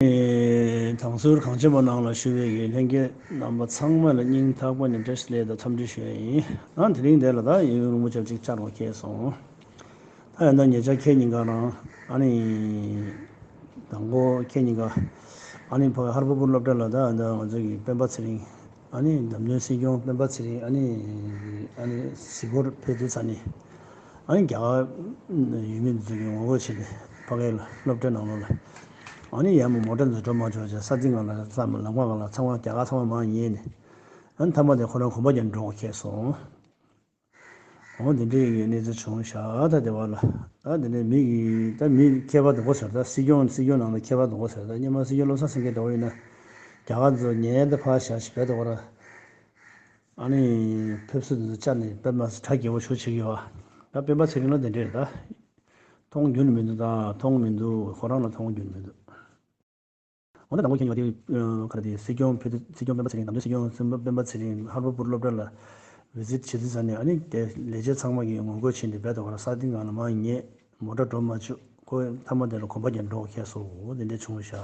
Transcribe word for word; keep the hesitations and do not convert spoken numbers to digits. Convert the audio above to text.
ཨེ། དང་ཟུར་གངས་ཅན་པ་ནང་ལ་བཞུགས་པའི་གི་ལྷན་རྒྱས་རྣམ་པ་ཚང་མ་ལ་སྙིང་ཐག་པ་ནས་བཀྲ་ཤིས་བདེ་ལེགས་དང་འཚམས་འདྲི་ཞུ་ཡ་ཡིན། ཨ། དེ་རིང་འདི་ལ་ད་ཡུན་རིང་པོ་ཆབས་ཅིག་བཅར་བ་ཁེལ་སོང་། ད་ཡང་ད་ཉེ་ཆར་ཁྱེད་གཉིས་ཀ་རང་ཨ་ནི་དང་པོ་ཁྱེད་གཉིས་ཀ་ཨ་ནི་ཕ་ཧར་པ་པུར་སློབ་གྲྭ་ལ་ད་ད་ང་ཚོ་གི་སྤེན་པ་ཚེ་རིང་ཨ་ནི་འཛམ་གླིང་སྲིད་སྐྱོང་སྤེན་པ་ཚེ་རིང་ཨ་ནི་ཨ་ནི་གཟིགས་སྐོར་ཕེབས་དུས་ཙ་ནི། ཨ་ནི་རྒྱ་གར་ཡུལ་མི་འདི་ཚོ་གིས་ངོ་རྒོལ་བྱས་ཏེ་ཕ་གི་ལ་སློབ་གྲྭའི་ནང་ལོགས་ལ། ཨ་ནི་ཡར་མོ་མོ་ཊ་འཛུལ་འགྲོ་མ་ཆོག་ཅེས་ས་སྟེང་སྒང་ལ་ལམ་ཁ་སྒང་ལ་ཚང་མ་རྒྱ་གར་ཚང་མ་མར་ཉལ་ནས། ཨ་ནི་མཐའ་མ་དེ་ཁོ་རང་གོམ་པ་རྒྱག་འགྲོ་དགོས་ཁེལ་སོང་། འོ་དེ་འདྲའི་གི་གནས་ཚུལ་བྱུང་ཤག་ད་དེ་བ་ལ། ད་དེ་ནས་མི་གི་ད་མི་ཁྱད་པར་དུ་གོ་ཟེར། ད་སྲིད་སྐྱོང་སྲིད་སྐྱོང་ནང་ལ་ཁྱད་པར་དུ་གོ་ཟེར། ད་སྔོན་མ་སྲིད་སྐྱོང་བློ་བཟང་སེང་གེ་འདྲ་བོ་ཡིན་ན། རྒྱ་གར་ཚོ་ཉལ་ད་ཕར་བཞག་ཞིག་བས་ད་གོ་ར། ཨ་ནི་ཕེབས་བསུ་དེ་ཚོ་བཅར་ནས་དཔེ་མ་སྲིད་གྲ་རྒྱས་པོ་ཞིག་བྱེད་ཀྱི་ཡོད་པ། ད་སྤེན་པ་ཚེ་རིང་ལ་དེ་འདྲས་རེད་ད། མཐོང་རྒྱུ་ནི་མི་འདུག་ད་མཐོང་མི་འདུག་ཁོ་རང་ལ་མཐོང་རྒྱུ་ནི་མི་འདུག་འོ་ན་དང་པོ་ཁྱེད་གཉིས་པ་དེ་ག་རེ་དེ་སྲིད་སྐྱོང་ཕེབས་དུས་སྲིད་སྐྱོང་སྤེན་པ་ཚེ་རིང་ནམ་རྒྱུན་སྲིད་སྐྱོང་སྤེན་པ་ཚེ་རིང་ཧར་པ་པུར་སློབ་གྲྭ་ལ་བི་ཛིཊ་བྱེད་དུས་ཙ་ནས་ཨ་ནི་དེ་ལས་བྱེད་ཚང་མ་གིས་ངོ་རྒོལ་བྱས་ནས་རྦད་དེ་ཁོ་རང་ས་སྟེང་སྒང་ལ་མར་ཉལ། མོ་ཊ་འགྲོ་མ་བཅུག་ཁོ་མཐའ་མ་དེ་ལ་གོམ་པ་རྒྱག་འགྲོ་ཁེལ་སོང་། འོ་དེ་འདྲས་བྱུང་ཤག